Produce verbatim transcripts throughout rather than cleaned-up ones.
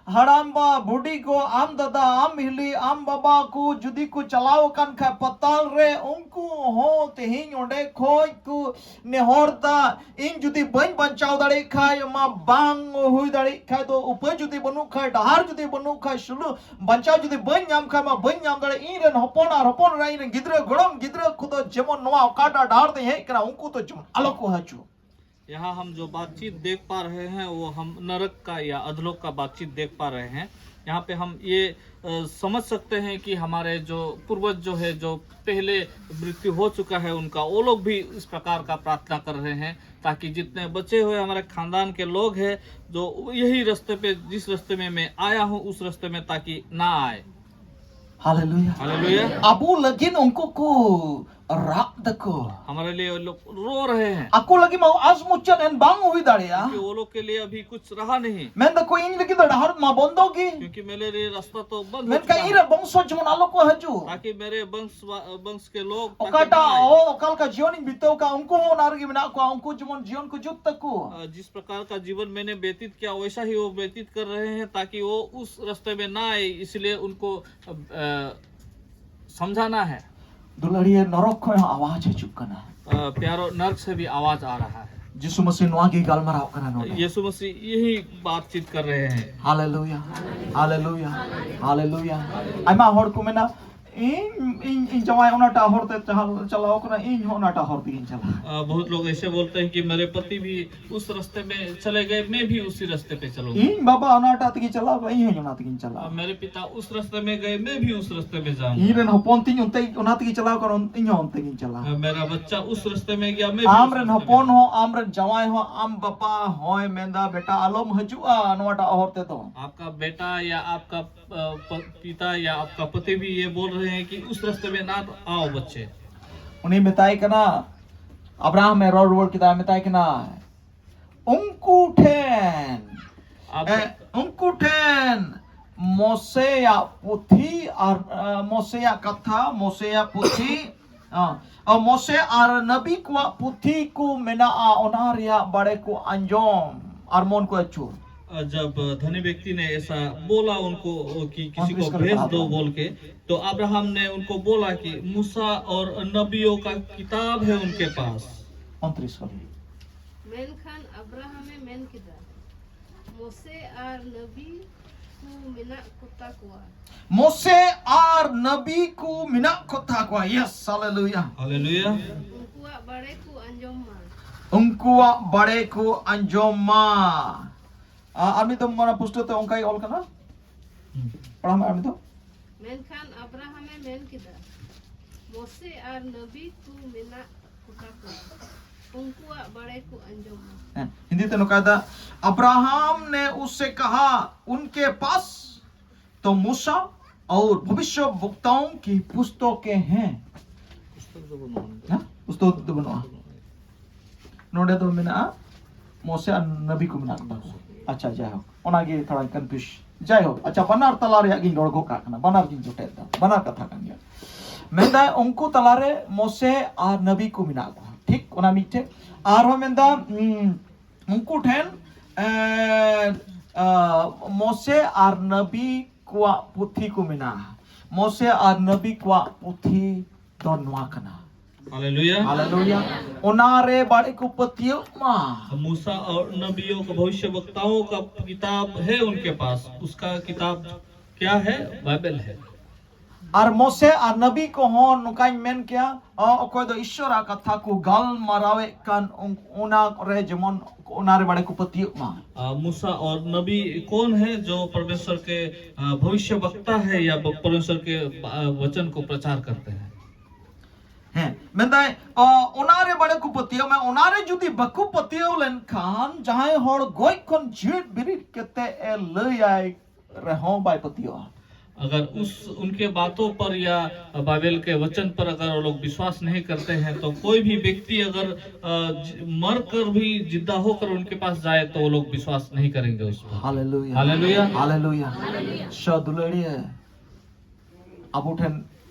ᱦᱟᱲᱟᱢᱵᱟ, ᱵᱩᱰᱤ ᱜᱚ, ᱟᱢ ᱫᱟᱫᱟ, ᱟᱢ ᱦᱤᱞᱤ, ᱟᱢ ᱵᱟᱵᱟ ᱠᱚ ᱡᱩᱫᱤ ᱠᱚ ᱪᱟᱞᱟᱣ ᱟᱠᱟᱱ ᱠᱷᱟᱡ ᱯᱟᱛᱟᱞ ᱨᱮ, ᱩᱱᱠᱩ ᱦᱚᱸ ᱛᱮᱦᱮᱧ ᱚᱸᱰᱮ ᱠᱷᱚᱡ ᱠᱚ ᱱᱮᱦᱚᱨ ᱫᱟ, ᱤᱧ ᱡᱩᱫᱤ ᱵᱟᱹᱧ ᱵᱟᱧᱪᱟᱣ ᱫᱟᱲᱮᱭᱟᱜ ᱠᱷᱟᱡ, ᱢᱟ ᱵᱟᱝ ᱦᱩᱭ ᱫᱟᱲᱮᱭᱟᱜ ᱠᱷᱟᱡ ᱫᱚ, ᱩᱯᱟᱹᱭ ᱡᱩᱫᱤ ᱵᱟᱹᱱᱩᱜ ᱠᱷᱟᱡ, ᱰᱟᱦᱟᱨ ᱡᱩᱫᱤ ᱵᱟᱹᱱᱩᱜ ᱠᱷᱟᱡ, ᱥᱩᱞᱩ ᱵᱟᱧᱪᱟᱣ ᱡᱩᱫᱤ ᱵᱟᱹᱧ ᱧᱟᱢ ᱠᱷᱟᱡ, ᱢᱟ ᱵᱟᱹᱧ ᱧᱟᱢ ᱫᱟᱲᱮᱭᱟᱜ᱾ ᱤᱧ ᱨᱮᱱ ᱦᱚᱯᱚᱱ ᱟᱨ ᱦᱚᱯᱚᱱ ᱮᱨᱟ, ᱤᱧ ᱨᱮᱱ ᱜᱤᱫᱽᱨᱟᱹ, ᱜᱚᱲᱚᱢ ᱜᱤᱫᱽᱨᱟᱹ ᱠᱚᱫᱚ ᱡᱮᱢᱚᱱ ᱱᱚᱣᱟ ᱚᱠᱟᱴᱟᱜ ᱰᱟᱦᱟᱨ ᱛᱮᱧ ᱦᱮᱡ ᱠᱟᱱᱟ, ᱩᱱᱠᱩ ᱫᱚ ᱡᱮᱢᱚᱱ ᱟᱞᱚ ᱠᱚ ᱦᱤᱡᱩᱜ᱾ यहाँ हम जो बातचीत देख पा रहे हैं, वो हम नरक का या अधलोक का बातचीत देख पा रहे हैं। यहाँ पे हम ये अ, समझ सकते हैं कि हमारे जो पूर्वज जो है, जो पहले मृत्यु हो चुका है उनका, वो लोग भी इस प्रकार का प्रार्थना कर रहे हैं, ताकि जितने बचे हुए हमारे खानदान के लोग हैं, जो यही रास्ते पे, जिस रास्ते में मैं आया हूँ, उस रास्ते में ताकि ना आए। Haleluya. Haleluya. Abu lagin ungku ku ᱨᱟᱜ ᱫᱟᱠᱚ᱾ हमारे लिए वो लोग रो रहे हैं। ᱟᱠᱚ ᱞᱟᱹᱜᱤᱫ ᱢᱟ ᱟᱥ ᱢᱩᱪᱟᱹᱫ ᱮᱱ ᱵᱟᱝ ᱦᱩᱭ ᱫᱟᱲᱮᱭᱟᱜᱼᱟ᱾ क्योंकि वो लोग के लिए अभी कुछ रहा नहीं। ᱢᱮᱱ ᱫᱟᱠᱚ, ᱤᱧ ᱞᱟᱹᱜᱤᱫ ᱫᱚ ᱰᱟᱦᱟᱨ ᱢᱟ ᱵᱚᱱᱫᱚ ᱜᱮ᱾ क्योंकि मेरे लिए रास्ता तो बंद हो ᱢᱮᱱᱠᱷᱟᱱ चुका ᱤᱧ है। ᱨᱮᱱ ᱵᱚᱝᱥᱚ ᱡᱮᱢᱚᱱ ᱟᱞᱚ ᱠᱚ ᱦᱤᱡᱩᱜ᱾ ताकि मेरे वंश वा-, वंश के लोग ताकि ᱚᱠᱟᱴᱟᱜ, ना आए। ᱚ, ᱚᱠᱟ ᱞᱮᱠᱟ ᱡᱤᱭᱚᱱᱤᱧ ᱵᱤᱛᱟᱹᱣ ᱠᱟᱜ, ᱩᱱᱠᱩ ᱦᱚᱸ ᱚᱱᱟ ᱨᱮᱜᱮ ᱢᱮᱱᱟᱜ ᱠᱚᱣᱟ, ᱩᱱᱠᱩ ᱡᱮᱢᱚᱱ ᱡᱤᱭᱚᱱ ᱠᱚ ᱡᱩᱛ ᱛᱟᱠᱚ᱾ अ, जिस प्रकार का जीवन मैंने व्यतीत किया, वैसा ही वो व्यतीत कर रहे हैं, ताकि वो उस रास्ते में ना आए, इसलिए उनको, अ, अ, समझाना है। ᱫᱩᱞᱟᱹᱲᱤᱭᱟᱹ, ᱱᱚᱨᱚᱠ ᱠᱷᱚᱱ ᱦᱚᱸ ᱟᱣᱟᱡ ᱦᱤᱡᱩᱜ ᱠᱟᱱᱟ᱾ अ, प्यारो, नरक से भी आवाज आ रहा है। ᱡᱤᱥᱩ ᱢᱟᱹᱥᱤ ᱱᱚᱣᱟ ᱜᱮ ᱜᱟᱞᱢᱟᱨᱟᱣ ᱠᱟᱱᱟ ᱱᱚᱰᱮ᱾ यीशु मसीह यही बातचीत कर रहे हैं। ᱦᱟᱞᱮᱞᱩᱭᱟ, ᱦᱟᱞᱮᱞᱩᱭᱟ, ᱦᱟᱞᱮᱞᱩᱭᱟ᱾ ᱟᱭᱢᱟ ᱦᱚᱲ ᱠᱚ ᱢᱮᱱᱟ, ᱤᱧ, ᱤᱧ, ᱤᱧ ᱡᱟᱶᱟᱭ ᱚᱱᱟᱴᱟᱜ ᱦᱚᱨ ᱛᱮ ᱪᱟᱞᱟᱣ, ᱪᱟᱞᱟᱣ ᱠᱟᱱᱟ, ᱤᱧ ᱦᱚᱸ ᱚᱱᱟᱴᱟᱜ ᱦᱚᱨ ᱛᱮᱜᱤᱧ ᱪᱟᱞᱟᱜᱼᱟ᱾ अ, बहुत लोग ऐसे बोलते हैं कि मेरे पति भी उस रास्ते में चले गए, मैं भी उसी रास्ते पे चलूंगा। ᱤᱧ ᱵᱟᱵᱟ ᱚᱱᱟᱴᱟᱜ ᱛᱮᱜᱮ ᱪᱟᱞᱟᱣ ᱠᱟᱱᱟ, ᱤᱧ ᱦᱚᱸ ᱚᱱᱟ ᱛᱮᱜᱤᱧ ᱪᱟᱞᱟᱜᱼᱟ᱾ अ, मेरे पिता उस रास्ते में गए, मैं भी उस रास्ते में जाऊंगा। ᱤᱧ ᱨᱮᱱ ᱦᱚᱯᱚᱱ ᱛᱤᱧ ᱚᱱᱛᱮ, ᱚᱱᱟ ᱛᱮᱜᱮ ᱪᱟᱞᱟᱣ ᱠᱟᱱᱟ, ᱤᱧ ᱦᱚᱸ ᱚᱱᱛᱮ ᱜᱤᱧ ᱪᱟᱞᱟᱜᱼᱟ᱾ अ, मेरा बच्चा उस रास्ते में गया, मैं भी ᱟᱢ उस ᱨᱮᱱ रास्ते में ᱦᱚᱯᱚᱱ जाऊंगा। ᱦᱚᱸ, ᱟᱢ ᱨᱮᱱ ᱡᱟᱶᱟᱭ ᱦᱚᱸ, ᱟᱢ ᱵᱟᱵᱟ ᱦᱚᱸᱭ ᱢᱮᱱᱫᱟ, ᱵᱮᱴᱟ, ᱟᱞᱚᱢ ᱦᱤᱡᱩᱜᱼᱟ ᱱᱚᱣᱟᱴᱟᱜ ᱦᱚᱨ ᱛᱮᱫᱚ᱾ आपका बेटा या आपका, अ, प-, पिता या आपका पति भी ये बोल रहे हैं कि उस रास्ते में ना आओ बच्चे। ᱩᱱᱤ ᱢᱮᱛᱟᱭ ᱠᱟᱱᱟ, ᱟᱵᱨᱟᱦᱟᱢ ᱮ ᱨᱚᱲ ᱨᱩᱣᱟᱹᱲ ᱠᱮᱫᱟ, ᱢᱮᱛᱟᱭ ᱠᱟᱱᱟ, ᱩᱱᱠᱩ ᱴᱷᱮᱱ, ᱟᱵ- ᱮ, ᱩᱱᱠᱩ ᱴᱷᱮᱱ ᱢᱳᱥᱮᱭᱟᱜ ᱯᱩᱛᱷᱤ ᱟᱨ, ᱮ, ᱢᱳᱥᱮᱭᱟᱜ ᱠᱟᱛᱷᱟ, ᱢᱳᱥᱮᱭᱟᱜ ᱯᱩᱛᱷᱤ, ᱟ, ᱟ, ᱢᱳᱥᱮ ᱟᱨ ᱱᱟᱵᱤ ᱠᱚᱣᱟᱜ ᱯᱩᱛᱷᱤ ᱠᱚ ᱢᱮᱱᱟᱜᱼᱟ, ᱚᱱᱟ ᱨᱮᱭᱟᱜ ᱵᱟᱲᱮ ᱠᱚ ᱟᱸᱡᱚᱢ ᱟᱨ ᱢᱚᱱ ᱠᱚ ᱟᱹᱪᱩᱨ᱾ जब धनी व्यक्ति ने ऐसा बोला उनको कि किसी को भेज दो बोल के, तो अब्राहम ने उनको बोला कि मूसा और नबियों का किताब है उनके पास। ᱩᱱᱛᱨᱤᱥ ᱠᱷᱚᱱ᱾ ᱢᱮᱱᱠᱷᱟᱱ ᱟᱵᱨᱟᱦᱟᱢᱮ ᱢᱮᱱ ᱠᱮᱫᱟ, ᱢᱳᱥᱮ ᱟᱨ ᱱᱟᱵᱤ ᱠᱚ ᱢᱮᱱᱟᱜ ᱠᱚᱛᱟ ᱠᱚᱣᱟ᱾ ᱢᱳᱥᱮ ᱟᱨ ᱱᱟᱵᱤ ᱠᱚ ᱢᱮᱱᱟᱜ ᱠᱚᱛᱟ ᱠᱚᱣᱟ᱾ Yes, hallelujah. हालेलुया। ᱩᱱᱠᱩᱣᱟᱜ ᱵᱟᱲᱮ ᱠᱚ ᱟᱸᱡᱚᱢ ᱢᱟ᱾ ᱩᱱᱠᱩᱣᱟᱜ ᱵᱟᱲᱮ ᱠᱚ ᱟᱸᱡᱚᱢ ᱢᱟ᱾ ᱟ, ᱟᱨ ᱢᱤᱫ ᱫᱚᱢ ᱚᱱᱟ ᱯᱩᱥᱴᱟᱹᱣ ᱛᱮ ᱚᱱᱠᱟ ᱜᱮ ᱚᱞ ᱠᱟᱱᱟ᱾ ᱯᱟᱲᱦᱟᱣ ᱢᱮ ᱟᱨ ᱢᱤᱫ ᱫᱚᱢ᱾ ᱢᱮᱱᱠᱷᱟᱱ ᱟᱵᱨᱟᱦᱟᱢᱮ ᱢᱮᱱ ᱠᱮᱫᱟ, ᱢᱳᱥᱮ ᱟᱨ ᱱᱟᱵᱤ ᱠᱚ ᱢᱮᱱᱟᱜ ᱠᱚᱛᱟ ᱠᱚᱣᱟ᱾ ᱩᱱᱠᱩᱣᱟᱜ ᱵᱟᱲᱮ ᱠᱚ ᱟᱸᱡᱚᱢ ᱢᱟ᱾ ᱦᱮᱸ, ᱦᱤᱱᱫᱤ ᱛᱮ ᱱᱚᱝᱠᱟ ᱫᱟ, अब्राहम ने उससे कहा, उनके पास तो मूसा और भविष्यवक्ताओं की पुस्तकें हैं। ᱦᱮᱸ? ᱯᱩᱥᱛᱚᱠ ᱫᱚ ᱵᱟᱹᱱᱩᱜᱼᱟ᱾ ᱱᱚᱰᱮ ᱫᱚ ᱢᱮᱱᱟᱜᱼᱟ, ᱢᱳᱥᱮ ᱟᱨ ᱱᱟᱵᱤ ᱠᱚ ᱢᱮᱱᱟᱜ ᱠᱚᱣᱟ᱾ ᱟᱪᱪᱷᱟ, ᱡᱟᱭᱦᱳᱠ, ᱚᱱᱟᱜᱮ ᱛᱷᱚᱲᱟ ᱠᱚᱱᱯᱷᱤᱭᱩᱡᱽ᱾ ᱡᱟᱭᱦᱳᱠ, ᱟᱪᱪᱷᱟ, ᱵᱟᱱᱟᱨ ᱛᱟᱞᱟ ᱨᱮᱭᱟᱜ ᱜᱤᱧ ᱨᱚᱲ ᱜᱚᱜ ᱠᱟᱜ ᱠᱟᱱᱟ, ᱵᱟᱱᱟᱨ ᱜᱤᱧ ᱡᱚᱴᱮᱫ ᱫᱟ, ᱵᱟᱱᱟᱨ ᱠᱟᱛᱷᱟ ᱠᱟᱱ ᱜᱮᱭᱟ᱾ ᱢᱮᱱᱫᱟᱭ, ᱩᱱᱠᱩ ᱛᱟᱞᱟᱨᱮ ᱢᱳᱥᱮ ᱟᱨ ᱱᱟᱵᱤ ᱠᱚ ᱢᱮᱱᱟᱜ ᱠᱚᱣᱟ, ᱴᱷᱤᱠ ᱚᱱᱟ ᱢᱤᱫᱴᱮᱱ᱾ ᱟᱨᱦᱚᱸ ᱢᱮᱱᱫᱟ, ᱩᱸ, ᱩᱱᱠᱩ ᱴᱷᱮᱱ, ᱮᱸ, ᱟ, ᱢᱳᱥᱮ ᱟᱨ ᱱᱟᱵᱤ ᱠᱚᱣᱟᱜ ᱯᱩᱛᱷᱤ ᱠᱚ ᱢᱮᱱᱟᱜᱼᱟ᱾ ᱢᱳᱥᱮ ᱟᱨ ᱱᱟᱵᱤ ᱠᱚᱣᱟᱜ ᱯᱩᱛᱷᱤ ᱫᱚ ᱱᱚᱣᱟ ᱠᱟᱱᱟ᱾ हालेलुया। ᱦᱟᱞᱮᱞᱩᱭᱟ᱾ ᱚᱱᱟᱨᱮ ᱵᱟᱲᱮ ᱠᱚ ᱯᱟᱹᱛᱭᱟᱹᱜ ᱢᱟ᱾ मूसा और नबियों का, भविष्यवक्ताओं का किताब है उनके पास। उसका किताब क्या है? बाइबल है। ᱟᱨ ᱢᱳᱥᱮ ᱟᱨ ᱱᱟᱵᱤ ᱠᱚᱦᱚᱸ ᱱᱚᱝᱠᱟᱧ ᱢᱮᱱ ᱠᱮᱭᱟ, ᱚ, ᱚᱠᱚᱭ ᱫᱚ ᱤᱥᱥᱚᱨᱟᱜ ᱠᱟᱛᱷᱟ ᱠᱚ ᱜᱟᱞᱢᱟᱨᱟᱣᱮᱫ ᱠᱟᱱ, ᱩᱱ- ᱚᱱᱟ ᱨᱮ ᱡᱮᱢᱚᱱ ᱚᱱᱟᱨᱮ ᱵᱟᱲᱮ ᱠᱚ ᱯᱟᱹᱛᱭᱟᱹᱜ ᱢᱟ᱾ आ, मूसा और नबी कौन है जो परमेश्वर के, आ, भविष्यवक्ता है या ब- परमेश्वर के, आ, वचन को प्रचार करते हैं? ᱦᱮᱸ, ᱢᱮᱱᱫᱟᱭ, ᱚ, ᱚᱱᱟᱨᱮ ᱵᱟᱲᱮ ᱠᱚ ᱯᱟᱹᱛᱭᱟᱹᱜ ᱢᱟ᱾ ᱚᱱᱟᱨᱮ ᱡᱩᱫᱤ ᱵᱟᱠᱚ ᱯᱟᱹᱛᱭᱟᱹᱣ ᱞᱮᱱᱠᱷᱟᱱ, ᱡᱟᱦᱟᱸᱭ ᱦᱚᱲ ᱜᱚᱡ ᱠᱷᱚᱱ ᱡᱤᱣᱮᱫ ᱵᱮᱨᱮᱫ ᱠᱟᱛᱮ ᱮ ᱞᱟᱹᱭᱟᱭ ᱨᱮᱦᱚᱸ ᱵᱟᱭ ᱯᱟᱹᱛᱭᱟᱹᱜᱼᱟ᱾ अगर उस उनके बातों पर या बाइबल के वचन पर अगर वो लोग विश्वास नहीं करते हैं, तो कोई भी व्यक्ति अगर, अ, ज- मर कर भी जिंदा होकर उनके पास जाए, तो वो लोग विश्वास नहीं करेंगे उस पर। ᱦᱟᱞᱮᱞᱩᱭᱟ᱾ ᱦᱟᱞᱮᱞᱩᱭᱟ᱾ ᱦᱟᱞᱮᱞᱩᱭᱟ᱾ ᱥᱚ ᱫᱩᱞᱟᱹᱲᱤᱭᱟᱹ, ᱟᱵᱚ ᱴᱷᱮᱱ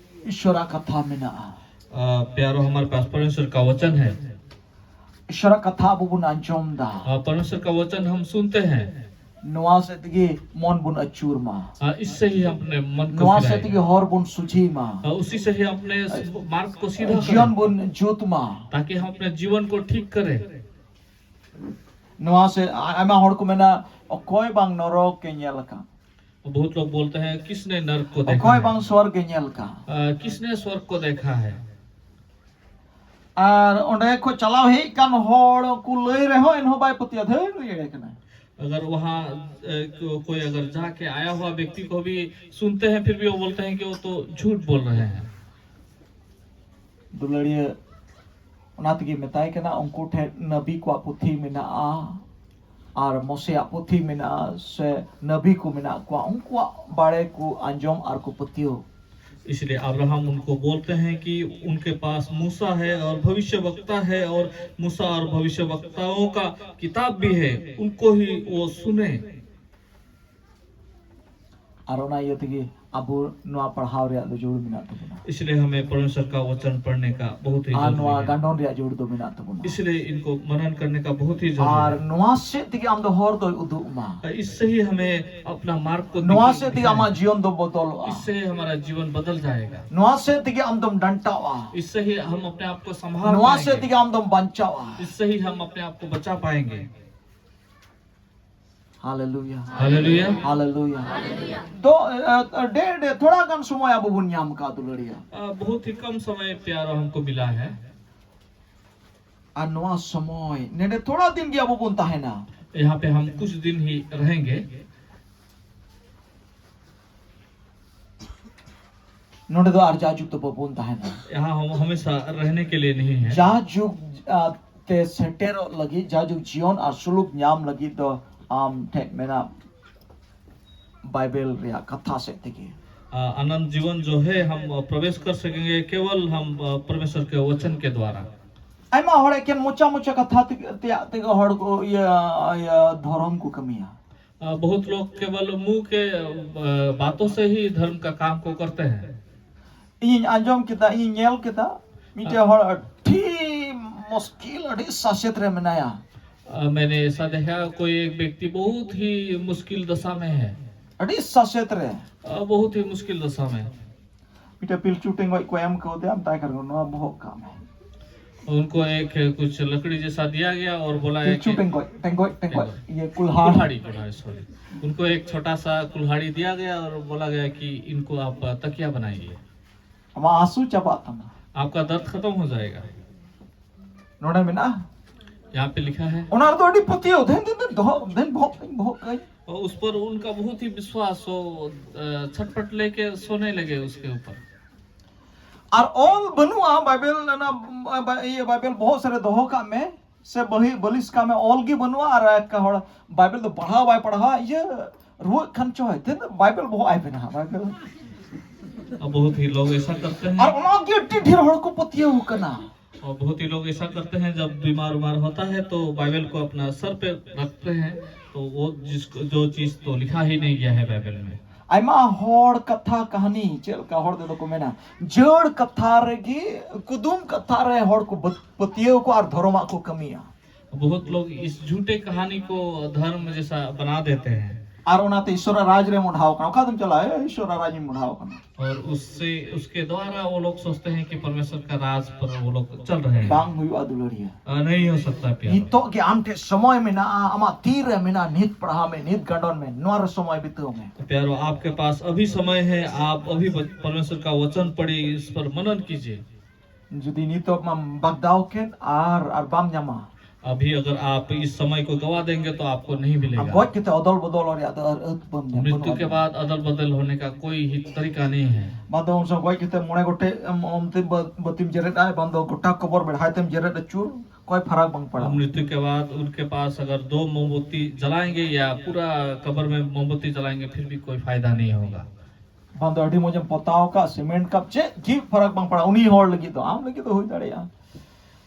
ᱤᱥᱥᱚᱨᱟᱜ ᱠᱟᱛᱷᱟ ᱢᱮᱱᱟᱜᱼᱟ᱾ अ, प्यारो, हमारे पास परमेश्वर का वचन है। ᱤᱥᱥᱚᱨᱟᱜ ᱠᱟᱛᱷᱟ ᱟᱵᱚ ᱵᱚᱱ ᱟᱸᱡᱚᱢ ᱮᱫᱟ᱾ अ, परमेश्वर का वचन हम सुनते हैं। ᱱᱚᱣᱟ ᱥᱮᱫ ᱛᱮᱜᱮ ᱢᱚᱱ ᱵᱚᱱ ᱟᱹᱪᱩᱨ ᱢᱟ᱾ इससे ही हम अपने मन को ᱱᱚᱣᱟ ᱥᱮᱫ फिराएं। ᱛᱮᱜᱮ ᱦᱚᱨ ᱵᱚᱱ ᱥᱚᱡᱷᱮᱭ ᱢᱟ᱾ उसी से ही अपने मार्ग को सीधा ᱡᱤᱭᱚᱱ करें, ᱵᱚᱱ ᱡᱩᱛ ᱢᱟ᱾ ताकि हम अपने जीवन को ठीक करें। ᱱᱚᱣᱟ ᱥᱮ ᱟᱭᱢᱟ ᱦᱚᱲ ᱠᱚ ᱢᱮᱱᱟ, ᱚᱠᱚᱭ ᱵᱟᱝ ᱱᱚᱨᱚᱠ ᱮ ᱧᱮᱞ ᱟᱠᱟᱫ? बहुत लोग बोलते हैं, किसने नरक को देखा ᱚᱠᱚᱭ है? ᱵᱟᱝ ᱥᱚᱨᱜ ᱮ ᱧᱮᱞ ᱟᱠᱟᱫ? अ, किसने स्वर्ग को देखा है? ᱟᱨ ᱚᱸᱰᱮ ᱠᱷᱚᱱ ᱪᱟᱞᱟᱣ ᱦᱮᱡ ᱠᱟᱱ ᱦᱚᱲ ᱠᱚ ᱞᱟᱹᱭ ᱨᱮᱦᱚᱸ ᱮᱱᱦᱚᱸ ᱵᱟᱭ ᱯᱟᱹᱛᱭᱟᱹᱣ, ᱫᱷᱟᱹᱨ ᱮᱲᱮ ᱠᱟᱱᱟᱭ᱾ अगर वहाँ अ, को, कोई अगर जाके आया हुआ व्यक्ति को भी सुनते हैं, फिर भी वो बोलते हैं कि वो तो झूठ बोल रहे हैं। ᱫᱩᱞᱟᱹᱲᱤᱭᱟᱹ, ᱚᱱᱟ ᱛᱮᱜᱮ ᱢᱮᱛᱟᱭ ᱠᱟᱱᱟ, ᱩᱱᱠᱩ ᱴᱷᱮᱱ ᱱᱟᱵᱤ ᱠᱚᱣᱟᱜ ᱯᱩᱛᱷᱤ ᱢᱮᱱᱟᱜᱼᱟ ᱟᱨ ᱢᱚᱥᱮᱭᱟᱜ ᱯᱩᱛᱷᱤ ᱢᱮᱱᱟᱜᱼᱟ, ᱥᱮ ᱱᱟᱵᱤ ᱠᱚ ᱢᱮᱱᱟᱜ ᱠᱚᱣᱟ, ᱩᱱᱠᱩᱣᱟᱜ ᱵᱟᱲᱮ ᱠᱚ ᱟᱸᱡᱚᱢ ᱟᱨ ᱠᱚ ᱯᱟᱹᱛᱭᱟᱹᱣ᱾ इसलिए अब्राहम उनको बोलते हैं कि उनके पास मूसा है और भविष्यवक्ता है, और मूसा और भविष्यवक्ताओं का किताब भी है, उनको ही वो सुने। ᱟᱨ ᱚᱱᱟ ᱤᱭᱟᱹ ᱛᱮᱜᱮ ᱟᱵᱚ ᱱᱚᱣᱟ ᱯᱟᱲᱦᱟᱣ ᱨᱮᱭᱟᱜ ᱫᱚ ᱡᱟᱹᱨᱩᱲ ᱢᱮᱱᱟᱜ ᱛᱟᱵᱚᱱᱟ᱾ इसलिए हमें परमेश्वर का वचन पढ़ने का बहुत ही ᱟᱨ ᱱᱚᱣᱟ जरूरी है। ᱜᱟᱸᱰᱚᱱ ᱨᱮᱭᱟᱜ ᱡᱟᱹᱨᱩᱲ ᱫᱚ ᱢᱮᱱᱟᱜ ᱛᱟᱵᱚᱱᱟ᱾ इसलिए इनको मनन करने का बहुत ही ᱟᱨ जरूरी ᱱᱚᱣᱟ ᱥᱮᱫ ᱛᱮᱜᱮ ᱟᱢ ᱫᱚ ᱦᱚᱨ ᱫᱚᱭ ᱩᱫᱩᱜ ᱟᱢᱟ᱾ है। इससे ही हमें अपना मार्ग को ᱱᱚᱣᱟ दिखा- ᱥᱮᱫ ᱛᱮᱜᱮ दिखाए। ᱟᱢᱟᱜ ᱡᱤᱭᱚᱱ ᱫᱚ ᱵᱚᱫᱚᱞᱚᱜᱼᱟ᱾ इससे ही हमारा जीवन बदल जाएगा। ᱱᱚᱣᱟ ᱥᱮᱫ ᱛᱮᱜᱮ ᱟᱢ ᱫᱚᱢ ᱰᱟᱱᱴᱟᱣᱟ᱾ इससे ही हम अपने आप को संभाल ᱱᱚᱣᱟ ᱥᱮᱫ पाएंगे। ᱛᱮᱜᱮ ᱟᱢ ᱫᱚᱢ ᱵᱟᱧᱪᱟᱣᱟ᱾ इससे ही हम अपने आप को बचा पाएंगे। ᱦᱟᱞᱮᱞᱩᱭᱟ᱾ हालेलुया। ᱦᱟᱞᱮᱞᱩᱭᱟ᱾ ᱛᱚ ᱰᱮ ᱰᱮ ᱛᱷᱚᱲᱟ ᱜᱟᱱ ᱥᱚᱢᱚᱭ ᱟᱵᱚ ᱵᱚᱱ ᱧᱟᱢ ᱠᱟᱜ ᱫᱩᱞᱟᱹᱲᱤᱭᱟ᱾ अ, बहुत ही कम समय प्यारा हमको मिला है। ᱟᱨ ᱱᱚᱣᱟ ᱥᱚᱢᱚᱭ ᱱᱮᱰᱮ ᱛᱷᱚᱲᱟ ᱫᱤᱱ ᱜᱮ ᱟᱵᱚ ᱵᱚᱱ ᱛᱟᱦᱮᱱᱟ᱾ यहाँ पे हम कुछ दिन ही रहेंगे। ᱱᱚᱰᱮ ᱫᱚ ᱟᱨ ᱡᱟᱭᱡᱩᱜᱽ ᱫᱚ ᱵᱟᱵᱚᱱ ᱛᱟᱦᱮᱱᱟ᱾ यहाँ हम हमेशा रहने के लिए नहीं है। ᱡᱟᱭᱡᱩᱜᱽ ᱟ, ᱛᱮ ᱥᱮᱴᱮᱨᱚᱜ ᱞᱟᱹᱜᱤᱫ, ᱡᱟᱭᱡᱩᱜᱽ ᱡᱤᱭᱚᱱ ᱟᱨ ᱥᱩᱞᱩᱠ ᱧᱟᱢ ᱞᱟᱹᱜᱤᱫ ᱫᱚ ᱟᱢ ᱴᱷᱮᱱ ᱢᱮᱱᱟᱜ ᱵᱟᱭᱵᱮᱞ ᱨᱮᱭᱟᱜ ᱠᱟᱛᱷᱟ ᱥᱮᱫ ᱛᱮᱜᱮ᱾ अ, अनंत जीवन जो है हम अ, प्रवेश कर सकेंगे केवल हम अ, परमेश्वर के वचन के द्वारा। ᱟᱭᱢᱟ ᱦᱚᱲ ᱮᱠᱮᱱ ᱢᱚᱪᱟ ᱢᱚᱪᱟ ᱠᱟᱛᱷᱟ ᱛᱮ- ᱛᱮᱭᱟᱜ ᱛᱮᱜᱮ ᱦᱚᱲ ᱠᱚ ᱤᱭᱟᱹ ᱤᱭᱟᱹ ᱫᱷᱚᱨᱚᱢ ᱠᱚ ᱠᱟᱹᱢᱤᱭᱟ᱾ अ, बहुत लोग केवल मुंह के अ, बातों से ही धर्म का काम को करते हैं। ᱤᱧᱤᱧ ᱟᱸᱡᱚᱢ ᱠᱮᱫᱟ, ᱤᱧᱤᱧ ᱧᱮᱞ ᱠᱮᱫᱟ, ᱢᱤᱫᱴᱮᱱ ᱦᱚᱲ ᱟᱹᱰᱤ ᱢᱩᱥᱠᱤᱞ, ᱟᱹᱰᱤ ᱥᱟᱥᱮᱛ ᱨᱮ ᱢᱮᱱᱟᱭᱟ᱾ अ, मैंने ऐसा देखा, कोई एक व्यक्ति बहुत ही मुश्किल दशा में है। ᱟᱹᱰᱤ ᱥᱟᱥᱮᱛ ᱨᱮ᱾ अ, बहुत ही मुश्किल दशा में। ᱢᱤᱫᱴᱮᱱ ᱯᱤᱞᱪᱩ ᱴᱮᱸᱜᱚᱡ ᱠᱚ ᱮᱢ ᱠᱟᱣᱫᱮᱭᱟ, ᱢᱮᱛᱟᱭ ᱠᱟᱱᱟ ᱠᱚ, "ᱱᱚᱣᱟ ᱵᱚᱦᱚᱜ ᱠᱟᱜ ᱢᱮ᱾" उनको एक कुछ लकड़ी जैसा दिया गया और बोला है ᱯᱤᱞᱪᱩ कि ᱴᱮᱸᱜᱚᱡ, ᱴᱮᱸᱜᱚᱡ, ᱴᱮᱸᱜᱚᱡ, ᱴᱮᱸᱜᱚᱡ। ᱤᱭᱟᱹ ᱠᱩᱞᱦᱟᱲ᱾ कुल्हाड़ी, कुल्हाड़ी, सॉरी। उनको एक छोटा सा कुल्हाड़ी दिया गया और बोला गया कि इनको आप तकिया बनाइए। ᱟᱢᱟᱜ ᱦᱟᱹᱥᱩ ᱪᱟᱵᱟᱜ ᱛᱟᱢᱟ᱾ आपका दर्द खत्म हो जाएगा। ᱱᱚᱰᱮ ᱢᱮᱱᱟᱜᱼᱟ᱾ यहाँ पे लिखा है। ᱚᱱᱟ ᱨᱮᱫᱚ ᱟᱹᱰᱤ ᱯᱟᱹᱛᱭᱟᱹᱣ, ᱫᱷᱮᱱ ᱫᱷᱮᱱ ᱫᱷᱮᱱ ᱫᱚᱦᱚ, ᱫᱷᱮᱱ ᱵᱚᱦᱚᱜ ᱠᱟᱹᱧ, ᱵᱚᱦᱚᱜ ᱠᱟᱹᱧ᱾ और उस पर उनका बहुत ही विश्वास, वो, अ, छटपट लेके सोने लगे उसके ऊपर। ᱟᱨ ᱚᱞ ᱵᱟᱹᱱᱩᱜᱼᱟ ᱵᱟᱭᱵᱮᱞ, ᱚᱱᱟ, ᱵᱟ-, ᱤᱭᱟᱹ, ᱵᱟᱭᱵᱮᱞ ᱵᱚᱦᱚᱜ ᱥᱮᱫ ᱨᱮ ᱫᱚᱦᱚ ᱠᱟᱜ ᱢᱮ, ᱥᱮ ᱵᱟᱹᱦᱤ ᱵᱟᱹᱞᱤᱥ ᱠᱟᱜ ᱢᱮ, ᱚᱞ ᱜᱮ ᱵᱟᱹᱱᱩᱜᱼᱟ᱾ ᱟᱨ ᱮᱠ ᱦᱚᱲ ᱵᱟᱭᱵᱮᱞ ᱫᱚ ᱯᱟᱲᱦᱟᱣ ᱵᱟᱭ ᱯᱟᱲᱦᱟᱣᱟ, ᱤᱭᱟᱹ, ᱨᱩᱣᱟᱹᱜ ᱠᱷᱟᱱ ᱪᱚᱭ, ᱛᱮ ᱵᱟᱭᱵᱮᱞ ᱵᱚᱦᱚᱜ ᱟᱭ ᱵᱮᱱᱟᱣᱟ, ᱵᱟᱭᱵᱮᱞ᱾ और बहुत ही लोग ऐसा करते हैं। ᱟᱨ ᱚᱱᱟ ᱜᱮ ᱟᱹᱰᱤ ᱰᱷᱮᱨ ᱦᱚᱲ ᱠᱚ ᱯᱟᱹᱛᱭᱟᱹᱣ ᱠᱟᱱᱟ᱾ और बहुत ही लोग ऐसा करते हैं, जब बीमार उमार होता है तो बाइबल को अपना सर पे रखते हैं, तो वो जिसको जो चीज तो लिखा ही नहीं गया है बाइबल में। ᱟᱭᱢᱟ ᱦᱚᱲ ᱠᱟᱛᱷᱟ ᱠᱟᱹᱦᱱᱤ, ᱪᱮᱫ ᱞᱮᱠᱟ ᱦᱚᱲ ᱛᱮᱫᱚ ᱠᱚ ᱢᱮᱱᱟ, ᱡᱟᱹᱲ ᱠᱟᱛᱷᱟ ᱨᱮᱜᱮ, ᱠᱩᱫᱩᱢ ᱠᱟᱛᱷᱟ ᱨᱮ ᱦᱚᱲ ᱠᱚ ᱵᱟᱹᱛ-, ᱯᱟᱹᱛᱭᱟᱹᱣ ᱠᱚ ᱟᱨ ᱫᱷᱚᱨᱚᱢᱟᱜ ᱠᱚ ᱠᱟᱹᱢᱤᱭᱟ᱾ बहुत लोग इस झूठे कहानी को धर्म जैसा बना देते हैं। ᱟᱨ ᱚᱱᱟᱛᱮ ᱤᱥᱚᱨᱟᱜ ᱨᱟᱡᱽ ᱨᱮ ᱢᱚᱰᱷᱟᱣ ᱠᱟᱱᱟ, ᱚᱠᱟ ᱛᱮᱢ ᱪᱟᱞᱟᱜᱼᱟ? ᱮ, ᱤᱥᱚᱨᱟᱜ ᱨᱟᱡᱽ ᱤᱧ ᱢᱚᱰᱷᱟᱣ ᱠᱟᱱᱟ᱾ और उससे, उसके द्वारा वो लोग सोचते हैं कि परमेश्वर का राज पर वो लोग चल रहे हैं। ᱵᱟᱝ ᱦᱩᱭᱩᱜᱼᱟ ᱫᱩᱞᱟᱹᱲᱤᱭᱟᱹ᱾ अ, नहीं हो सकता प्यार। ᱱᱤᱛᱚᱜ ᱜᱮ ᱟᱢ ᱴᱷᱮᱱ ᱥᱚᱢᱚᱭ ᱢᱮᱱᱟᱜᱼᱟ, ᱟᱢᱟᱜ ᱛᱤ ᱨᱮ ᱢᱮᱱᱟᱜᱼᱟ, ᱱᱤᱛ ᱯᱟᱲᱦᱟᱣ ᱢᱮ, ᱱᱤᱛ ᱜᱟᱸᱰᱚᱱ ᱢᱮ, ᱱᱚᱣᱟ ᱨᱮ ᱥᱚᱢᱚᱭ ᱵᱤᱛᱟᱹᱣ ᱢᱮ᱾ प्यारो, आपके पास अभी समय है, आप अभी ब-, परमेश्वर का वचन पढ़िए, इस पर मनन कीजिए। ᱡᱩᱫᱤ ᱱᱤᱛᱚᱜ ᱢᱟᱢ ᱵᱟᱜᱫᱟᱣ ᱠᱮᱫ ᱟᱨ, ᱟᱨ ᱵᱟᱢ ᱧᱟᱢᱟ, अभी अगर आप इस समय को गवा देंगे तो आपको नहीं ᱟᱢ मिलेगा। ᱜᱚᱡ ᱠᱟᱛᱮ ᱚᱫᱚᱞ ᱵᱚᱫᱚᱞ ᱨᱮᱭᱟᱜ ᱫᱚ ᱟᱨ ᱟᱹᱛ ᱵᱟᱢ ᱧᱟᱢᱟ᱾ मृत्यु के बाद अदल बदल होने का कोई ही तरीका नहीं है। ᱵᱟᱝ ᱫᱚ ᱩᱱ ᱥᱚᱢᱚᱭ ᱜᱚᱡ ᱠᱟᱛᱮ ᱢᱚᱬᱮ ᱜᱚᱴᱮᱡ ᱮᱢ, ᱚᱱᱛᱮ ᱵᱟ-, ᱵᱟᱹᱛᱤᱢ ᱡᱮᱨᱮᱫ ᱟᱭ, ᱵᱟᱝ ᱫᱚ ᱜᱚᱴᱟ ᱠᱚᱵᱚᱨ ᱵᱮᱲᱦᱟᱭ ᱛᱮᱢ ᱡᱮᱨᱮᱫ ᱟᱹᱪᱩᱨ, ᱠᱚᱭ ᱯᱷᱟᱨᱟᱠ ᱵᱟᱝ ᱯᱟᱲᱟᱜᱼᱟ᱾ मृत्यु के बाद उनके पास अगर दो मोमबत्ती जलाएंगे या पूरा कब्र में मोमबत्ती जलाएंगे, फिर भी कोई फायदा नहीं होगा। ᱵᱟᱝ ᱫᱚ ᱟᱹᱰᱤ ᱢᱚᱡᱽ ᱮᱢ ᱯᱚᱛᱟᱣ ᱠᱟᱜ, ᱥᱤᱢᱮᱱᱴ ᱠᱟᱜ, ᱪᱮᱫ ᱜᱮ ᱯᱷᱟᱨᱟᱠ ᱵᱟᱝ ᱯᱟᱲᱟᱜᱼᱟ ᱩᱱᱤ ᱦᱚᱲ ᱞᱟᱹᱜᱤᱫ ᱫᱚ, ᱟᱢ ᱞᱟᱹᱜᱤᱫ ᱫᱚ ᱦᱩᱭ ᱫᱟᱲᱮᱭᱟᱜᱼᱟ᱾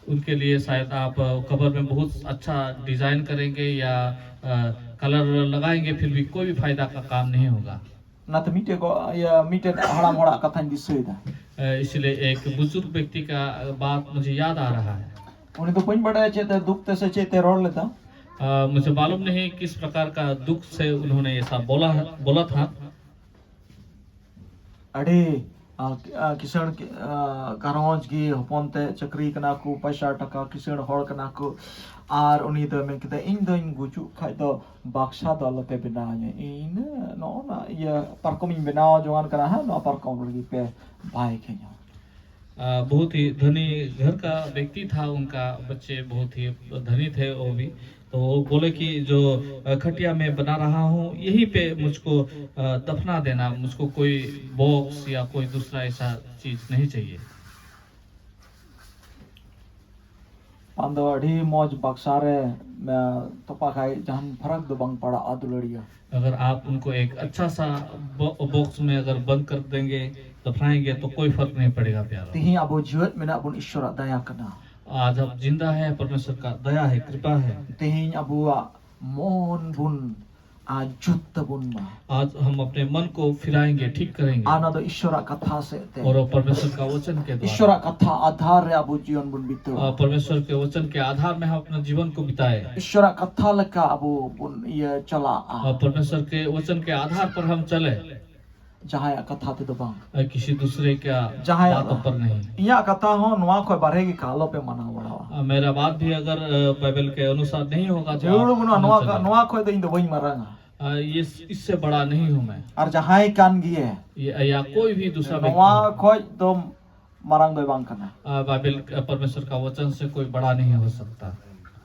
उनके लिए शायद आप, अ, कब्र में बहुत अच्छा डिजाइन करेंगे या, अ, कलर लगाएंगे, फिर भी कोई भी फायदा का काम नहीं होगा। ᱚᱱᱟᱛᱮ ᱢᱤᱫᱴᱮᱡ ᱜᱚ-, ᱤᱭᱟᱹ, ᱢᱤᱫᱴᱮᱡ ᱦᱟᱲᱟᱢ ᱦᱚᱲᱟᱜ ᱠᱟᱛᱷᱟᱧ ᱫᱤᱥᱟᱹᱭᱮᱫᱟ᱾ अ, इसलिए एक बुजुर्ग व्यक्ति का, अ, बात मुझे याद आ रहा है। ᱩᱱᱤ ᱫᱚ ᱵᱟᱹᱧ ᱵᱟᱰᱟᱭᱟ ᱪᱮᱫ ᱛᱮ ᱫᱩᱠ ᱛᱮ ᱥᱮ ᱪᱮᱫ ᱛᱮ ᱨᱚᱲ ᱞᱮᱫᱟ᱾ आ, मुझे मालूम नहीं किस प्रकार का दुख से उन्होंने ऐसा बोला, बोला था। ᱟᱹᱰᱤ ᱟ, ᱟ, ᱠᱤᱥᱟᱹᱬ ᱠᱤ- ᱟ, ᱜᱷᱟᱨᱚᱸᱡᱽ ᱜᱮ ᱦᱚᱯᱚᱱ ᱛᱮ ᱪᱟᱹᱠᱨᱤ ᱠᱟᱱᱟ ᱠᱚ, ᱯᱚᱭᱥᱟ ᱴᱟᱠᱟ ᱠᱤᱥᱟᱹᱬ ᱦᱚᱲ ᱠᱟᱱᱟ ᱠᱚ᱾ ᱟᱨ ᱩᱱᱤ ᱫᱚ ᱢᱮᱱ ᱠᱮᱫᱟ, "ᱤᱧ ᱫᱚᱧ ᱜᱩᱡᱩᱜ ᱠᱷᱟᱡ ᱫᱚ ᱵᱟᱠᱥᱟ ᱫᱚ ᱟᱞᱚᱯᱮ ᱵᱮᱱᱟᱣ ᱤᱧᱟ, ᱤᱧ ᱱᱚᱜᱼᱚ ᱱᱟ ᱤᱭᱟᱹ ᱯᱟᱨᱠᱚᱢ ᱤᱧ ᱵᱮᱱᱟᱣ ᱡᱚᱝᱟᱱ ᱠᱟᱱᱟ ᱦᱟᱸᱜ, ᱱᱚᱣᱟ ᱯᱟᱨᱠᱚᱢ ᱨᱮᱜᱮ ᱯᱮ ᱵᱟᱭ ᱠᱟᱹᱧᱟ᱾" आ, बहुत ही धनी घर का व्यक्ति था, उनका बच्चे बहुत ही धनी थे वो भी। तो वो बोले कि जो, अ, खटिया मैं बना रहा हूँ, यहीं पे मुझको, अ, दफना देना, मुझको कोई बॉक्स या कोई दूसरा ऐसा चीज नहीं चाहिए। ᱟᱢ ᱫᱚ ᱟᱹᱰᱤ ᱢᱚᱡᱽ ᱵᱟᱠᱥᱟ ᱨᱮ ᱛᱚᱯᱟ ᱠᱷᱟᱡ ᱡᱟᱦᱟᱱ ᱯᱷᱟᱨᱟᱠ ᱫᱚ ᱵᱟᱝ ᱯᱟᱲᱟᱜᱼᱟ ᱫᱩᱞᱟᱹᱲᱤᱭᱟᱹ᱾ अगर आप उनको एक अच्छा सा बॉ-, बॉक्स में अगर बंद कर देंगे, दफनाएंगे, तो कोई फर्क नहीं पड़ेगा प्यारा। ᱛᱮᱦᱮᱧ ᱟᱵᱚ ᱡᱤᱣᱮᱫ ᱢᱮᱱᱟᱜ ᱵᱚᱱ ᱤᱥᱚᱨᱟᱜ ᱫᱟᱭᱟ ᱠᱟᱱᱟ᱾ आज आप जिंदा हैं, परमेश्वर का दया है, कृपा है। ᱛᱮᱦᱮᱧ ᱟᱵᱚᱣᱟᱜ ᱢᱚᱱ ᱵᱚᱱ ᱟᱨ ᱡᱩᱛ ᱛᱟᱵᱚᱱ ᱢᱟ᱾ आज हम अपने मन को फिराएंगे, ठीक करेंगे। ᱟᱨ ᱚᱱᱟ ᱫᱚ ᱤᱥᱚᱨᱟᱜ ᱠᱟᱛᱷᱟ ᱥᱮᱫ ᱛᱮ᱾ और परमेश्वर का वचन के द्वारा। ᱤᱥᱚᱨᱟᱜ ᱠᱟᱛᱷᱟ ᱟᱫᱷᱟᱨ ᱨᱮ ᱟᱵᱚ ᱡᱤᱭᱚᱱ ᱵᱚᱱ ᱵᱤᱛᱟᱹᱣᱟ᱾ और परमेश्वर के वचन के आधार में हम अपना जीवन को बिताए। ᱤᱥᱚᱨᱟᱜ ᱠᱟᱛᱷᱟ ᱞᱮᱠᱟ ᱟᱵᱚ ᱵᱚᱱ ᱤᱭᱟᱹ ᱪᱟᱞᱟᱜᱼᱟ᱾ और परमेश्वर के वचन के आधार पर हम चले। ᱡᱟᱦᱟᱸᱭᱟᱜ ᱠᱟᱛᱷᱟ ᱛᱮᱫᱚ ᱵᱟᱝ᱾ और किसी दूसरे का ᱡᱟᱦᱟᱸᱭᱟᱜ बातों पर नहीं। ᱤᱧᱟᱹᱜ ᱠᱟᱛᱷᱟ ᱦᱚᱸ ᱱᱚᱣᱟ ᱠᱷᱚᱱ ᱵᱟᱨᱦᱮ ᱜᱮ ᱟᱞᱚᱯᱮ ᱢᱟᱱᱟᱣ ᱵᱟᱲᱟᱣᱟ᱾ आ, मेरा बात भी अगर, अ, बाइबल के अनुसार नहीं होगा, तो ᱡᱟᱹᱨᱩᱲ आप ᱵᱟᱹᱱᱩᱜᱼᱟ, न ᱱᱚᱣᱟ चलें। ᱠᱟ- ᱱᱚᱣᱟ ᱠᱷᱚᱱ ᱫᱚ ᱤᱧ ᱫᱚ ᱵᱟᱹᱧ ᱢᱟᱨᱟᱝᱟ᱾ आ, ये, इससे बड़ा नहीं हूँ मैं। ᱟᱨ ᱡᱟᱦᱟᱸᱭ ᱠᱟᱱ ᱜᱮᱭᱮ, ये, या कोई भी दूसरा व्यक्ति ᱱᱚᱣᱟ हो, ᱠᱷᱚᱱ ᱫᱚ ᱢᱟᱨᱟᱝ ᱫᱚᱭ ᱵᱟᱝ ᱠᱟᱱᱟ᱾ आ, बाइबल, आ, परमेश्वर का वचन से कोई बड़ा नहीं हो सकता।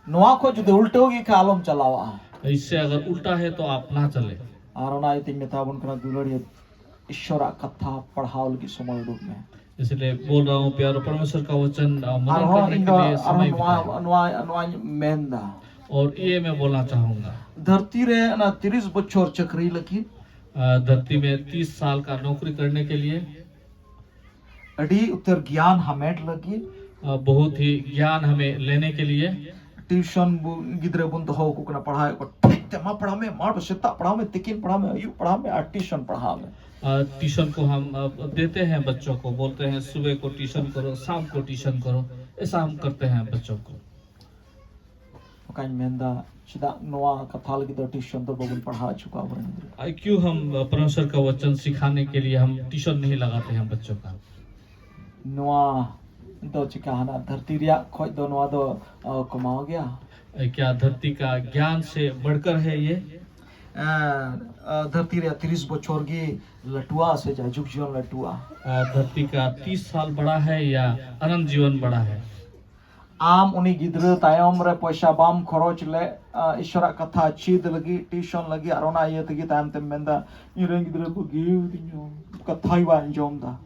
ᱱᱚᱣᱟ ᱠᱷᱚᱱ ᱡᱩᱫᱤ ᱩᱞᱴᱟᱹᱣ ᱜᱮ ᱠᱷᱟᱱ ᱟᱞᱚᱢ ᱪᱟᱞᱟᱣᱟ᱾ इससे अगर उल्टा है तो आप ना चले। ᱟᱨ ᱚᱱᱟ ᱤᱭᱟᱹᱛᱮᱧ ᱢᱮᱛᱟ ᱵᱚᱱ ᱠᱟᱱᱟ, ᱫᱩᱞᱟᱹᱲᱤᱭᱟᱹ, ᱤᱥᱚᱨᱟᱜ ᱠᱟᱛᱷᱟ ᱯᱟᱲᱦᱟᱣ ᱞᱟᱹᱜᱤᱫ ᱥᱚᱢᱚᱭ ᱩᱰᱩᱠ ᱢᱮ᱾ इसलिए बोल रहा हूँ प्यारो, परमेश्वर का वचन, आ, मनन ᱟᱨᱦᱚᱸ करने ᱤᱧ के ᱫᱚ लिए समय ᱟᱨᱦᱚᱸ ᱱᱚᱣᱟ बिताए। ᱱᱚᱣᱟ ᱱᱚᱣᱟᱧ ᱢᱮᱱᱫᱟ᱾ और ये मैं बोलना चाहूँगा, ᱫᱷᱟᱹᱨᱛᱤ ᱨᱮ ᱚᱱᱟ ᱛᱤᱨᱤᱥ ᱵᱚᱪᱷᱚᱨ ᱪᱟᱹᱠᱨᱤ ᱞᱟᱹᱜᱤᱫ आ, धरती में तीस साल का नौकरी करने के लिए, ᱟᱹᱰᱤ ᱩᱛᱟᱹᱨ ᱜᱮᱭᱟᱱ ᱦᱟᱢᱮᱴ ᱞᱟᱹᱜᱤᱫ आ, बहुत ही ज्ञान हमें लेने के लिए, ᱴᱤᱭᱩᱥᱚᱱ ᱵᱚ ᱜᱤᱫᱽᱨᱟᱹ ᱵᱚᱱ ᱫᱚᱦᱚ ᱟᱠᱚ ᱠᱟᱱᱟ, ᱯᱟᱲᱦᱟᱣᱮᱫ ᱠᱚᱣᱟ, ᱴᱷᱤᱠ ᱛᱮ ᱢᱟ ᱯᱟᱲᱦᱟᱣ ᱢᱮ, ᱢᱟ ᱥᱮᱛᱟᱜ ᱯᱟᱲᱦᱟᱣ ᱢᱮ, ᱛᱤᱠᱤᱱ ᱯᱟᱲᱦᱟᱣ ᱢᱮ, ᱟᱹᱭᱩᱵ ᱯᱟᱲᱦᱟᱣ ᱢᱮ ᱟᱨ ᱴᱤᱭᱩᱥᱚᱱ ᱯᱟᱲᱦᱟᱣ ᱢᱮ᱾ आ, ट्यूशन को हम, आ, देते हैं बच्चों को, बोलते हैं सुबह को ट्यूशन करो, शाम को ट्यूशन करो। ऐसा हम करते हैं बच्चों को। ᱚᱠᱟᱧ ᱢᱮᱱᱫᱟ, ᱪᱮᱫᱟᱜ ᱱᱚᱣᱟ ᱠᱟᱛᱷᱟ ᱞᱟᱹᱜᱤᱫ ᱫᱚ ᱴᱤᱭᱩᱥᱚᱱ ᱫᱚ ᱵᱟᱵᱚᱱ ᱯᱟᱲᱦᱟᱣ ᱦᱚᱪᱚ ᱠᱚᱣᱟ ᱟᱵᱚᱨᱮᱱ ᱜᱤᱫᱽᱨᱟᱹ? आ, क्यों हम परमेश्वर का वचन सिखाने के लिए हम ट्यूशन नहीं लगाते हैं बच्चों का? ᱱᱚᱣᱟ ᱫᱚ ᱪᱤᱠᱟ ᱦᱟᱱᱟ ᱫᱷᱟᱹᱨᱛᱤ ᱨᱮᱭᱟᱜ ᱠᱷᱚᱡ ᱫᱚ ᱱᱚᱣᱟ ᱫᱚ ᱟ, ᱠᱚᱢᱟᱣ ᱜᱮᱭᱟ? क्या धरती का ज्ञान से बढ़कर है ये? ᱟ, ᱟ, ᱫᱷᱟᱹᱨᱛᱤ ᱨᱮᱭᱟᱜ ᱛᱤᱨᱤᱥ ᱵᱚᱪᱷᱚᱨ ᱜᱮ ᱞᱟᱹᱴᱩᱣᱟ ᱥᱮ ᱡᱟᱭᱡᱩᱜᱽ ᱡᱤᱭᱚᱱ ᱞᱟᱹᱴᱩᱣᱟ? आ, धरती का तीस साल बड़ा है या अनंत जीवन बड़ा है? ᱟᱢ ᱩᱱᱤ ᱜᱤᱫᱽᱨᱟᱹ ᱛᱟᱭᱚᱢ ᱨᱮ ᱯᱚᱭᱥᱟ ᱵᱟᱢ ᱠᱷᱚᱨᱚᱪ ᱞᱮᱫ, ᱟ, ᱤᱥᱚᱨᱟᱜ ᱠᱟᱛᱷᱟ ᱪᱮᱫ ᱞᱟᱹᱜᱤᱫ, ᱴᱤᱭᱩᱥᱚᱱ ᱞᱟᱹᱜᱤᱫ, ᱟᱨ ᱚᱱᱟ ᱤᱭᱟᱹ ᱛᱮᱜᱮ ᱛᱟᱭᱚᱢ ᱛᱮᱢ ᱢᱮᱱᱫᱟ, "ᱤᱧ ᱨᱮᱱ ᱜᱤᱫᱽᱨᱟᱹ ᱵᱟᱹᱜᱤ ᱟᱹᱫᱤᱧᱟ, ᱠᱟᱛᱷᱟ ᱜᱮ ᱵᱟᱭ ᱟᱸᱡᱚᱢ ᱮᱫᱟ᱾"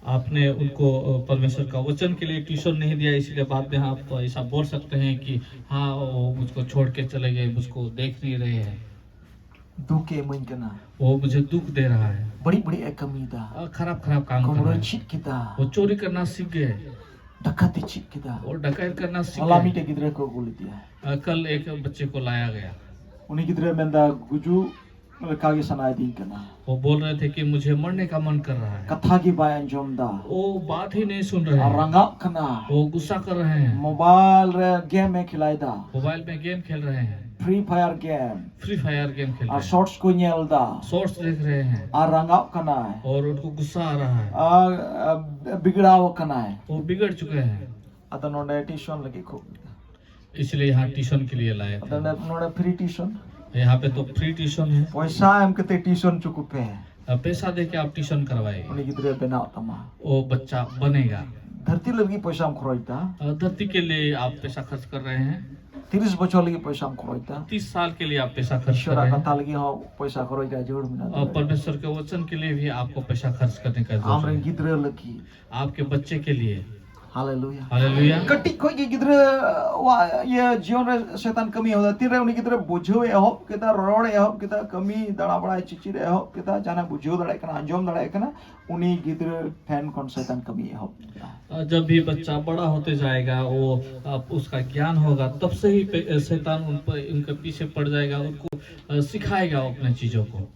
आपने उनको परमेश्वर का वचन के लिए ट्यूशन नहीं दिया, इसीलिए बाद में आप ऐसा बोल सकते हैं कि हाँ, वो मुझको छोड़ के चले गए, मुझको देख नहीं रहे हैं। ᱫᱩᱠ ᱮ ᱤᱢᱟᱹᱧ ᱠᱟᱱᱟ᱾ वो मुझे दुख दे रहा है। ᱵᱟᱹᱲᱤᱡ ᱵᱟᱹᱲᱤᱡ ᱮ ᱠᱟᱹᱢᱤᱭᱮᱫᱟ᱾ आ, खराब खराब काम कर ᱠᱩᱢᱵᱽᱲᱩᱭ रहा है। ᱪᱮᱫ ᱠᱮᱫᱟ᱾ वो चोरी करना सीख गए। ᱰᱟᱠᱟᱛᱤ ᱪᱮᱫ ᱠᱮᱫᱟ᱾ वो डकैत करना सीख ᱦᱚᱞᱟ गए। ᱢᱤᱫᱴᱮᱡ ᱜᱤᱫᱽᱨᱟᱹ ᱠᱚ ᱟᱹᱜᱩ ᱞᱮᱫᱮᱭᱟ᱾ आ, कल एक बच्चे को लाया गया। ᱩᱱᱤ ᱜᱤᱫᱽᱨᱟᱹ ᱢᱮᱱᱫᱟ, "ᱜᱩᱡᱩᱜ ᱞᱮᱠᱟ ᱜᱮ ᱥᱟᱱᱟᱭᱮᱫᱤᱧ ᱠᱟᱱᱟ᱾" वो बोल रहे थे कि मुझे मरने का मन कर रहा है। ᱠᱟᱛᱷᱟ ᱜᱮ ᱵᱟᱭ ᱟᱸᱡᱚᱢ ᱮᱫᱟ᱾ वो बात ही नहीं सुन रहे ᱟᱨ हैं। ᱨᱟᱸᱜᱟᱜ ᱠᱟᱱᱟ᱾ वो गुस्सा कर रहे हैं। ᱢᱳᱵᱟᱭᱤᱞ ᱨᱮ ᱜᱮᱢ ᱮ ᱠᱷᱮᱞᱟᱭᱮᱫᱟ᱾ मोबाइल में गेम खेल रहे हैं। ᱯᱷᱨᱤ ᱯᱷᱟᱭᱟᱨ ᱜᱮᱢ᱾ फ्री फायर गेम खेल ᱟᱨ रहे हैं। ᱥᱚᱨᱴᱥ ᱠᱚ ᱧᱮᱞ ᱮᱫᱟ᱾ शॉर्ट्स देख रहे हैं। ᱟᱨ ᱨᱟᱸᱜᱟᱜ ᱠᱟᱱᱟᱭ᱾ और उनको गुस्सा आ रहा है। ᱟᱨ, ᱟᱨ ᱵᱤᱜᱽᱲᱟᱣ ᱠᱟᱱᱟᱭ᱾ वो बिगड़ चुके हैं। ᱟᱫᱚ ᱱᱚᱰᱮ ᱴᱤᱭᱩᱥᱚᱱ ᱞᱟᱹᱜᱤᱫ ᱠᱷᱩᱵ इसलिए यहाँ ट्यूशन के लिए लाए ᱟᱫᱚ थे। ᱱᱚᱰᱮ ᱯᱷᱨᱤ ᱴᱤᱭᱩᱥᱚᱱ᱾ यहाँ पे तो फ्री ट्यूशन है। ᱯᱚᱭᱥᱟ ᱮᱢ ᱠᱟᱛᱮ ᱴᱤᱭᱩᱥᱚᱱ ᱦᱚᱪᱚ ᱠᱚᱯᱮ᱾ अब पैसा दे के आप ट्यूशन करवाइए। ᱩᱱᱤ ᱜᱤᱫᱽᱨᱟᱹ ᱵᱮᱱᱟᱣ ᱛᱟᱢᱟ᱾ वो बच्चा बनेगा। ᱫᱷᱟᱹᱨᱛᱤ ᱞᱟᱹᱜᱤᱫ ᱯᱚᱭᱥᱟᱢ ᱠᱷᱚᱨᱚᱪ ᱮᱫᱟ᱾ और धरती के लिए आप पैसा खर्च कर रहे हैं। ᱛᱤᱨᱤᱥ ᱵᱚᱪᱷᱚᱨ ᱞᱟᱹᱜᱤᱫ ᱯᱚᱭᱥᱟᱢ ᱠᱷᱚᱨᱚᱪ ᱮᱫᱟ᱾ तीस साल के लिए आप पैसा खर्च कर ᱤᱥᱚᱨᱟᱜ रहे हैं। ᱠᱟᱛᱷᱟ ᱞᱟᱹᱜᱤᱫ ᱦᱚᱸ ᱯᱚᱭᱥᱟ ᱠᱷᱚᱨᱚᱪ ᱨᱮᱭᱟᱜ ᱡᱟᱹᱨᱩᱲ ᱢᱮᱱᱟᱜᱼᱟ᱾ और परमेश्वर के वचन के लिए भी आपको पैसा खर्च करने का ᱟᱢ ᱨᱮᱱ जरूरत है। ᱜᱤᱫᱽᱨᱟᱹ ᱞᱟᱹᱜᱤᱫ᱾ आपके बच्चे के लिए। ᱦᱟᱞᱮᱞᱩᱭᱟ᱾ हालेलुया। ᱠᱟᱹᱴᱤᱡ ᱠᱷᱚᱡ ᱜᱮ ᱜᱤᱫᱽᱨᱟᱹ ᱣᱟᱜ ᱤᱭᱟᱹ ᱡᱤᱭᱚᱱ ᱨᱮ ᱥᱮᱛᱟᱱ ᱠᱟᱹᱢᱤ ᱮᱦᱚᱵ ᱮᱫᱟ᱾ ᱛᱤᱱᱨᱮ ᱩᱱᱤ ᱜᱤᱫᱽᱨᱟᱹ ᱵᱩᱡᱷᱟᱹᱣ ᱮ ᱮᱦᱚᱵ ᱠᱮᱫᱟ, ᱨᱚᱲ ᱮ ᱮᱦᱚᱵ ᱠᱮᱫᱟ, ᱠᱟᱹᱢᱤ ᱫᱟᱬᱟ ᱵᱟᱲᱟᱭ ᱪᱤᱪᱤᱨ ᱮ ᱮᱦᱚᱵ ᱠᱮᱫᱟ, ᱡᱟᱦᱟᱱᱟᱜ ᱵᱩᱡᱷᱟᱹᱣ ᱫᱟᱲᱮᱭᱟᱜ ᱠᱟᱱᱟ, ᱟᱸᱡᱚᱢ ᱫᱟᱲᱮᱭᱟᱜ ᱠᱟᱱᱟ, ᱩᱱᱤ ᱜᱤᱫᱽᱨᱟᱹ ᱴᱷᱮᱱ ᱠᱷᱚᱱ ᱥᱮᱛᱟᱱ ᱠᱟᱹᱢᱤ ᱮᱦᱚᱵ ᱮᱫᱟ᱾ और जब भी बच्चा बड़ा होते जाएगा, वो आप उसका ज्ञान होगा, तब से ही पे- शैतान उन पर, उनके पीछे पड़ जाएगा, उनको अ, सिखाएगा अपने चीजों को।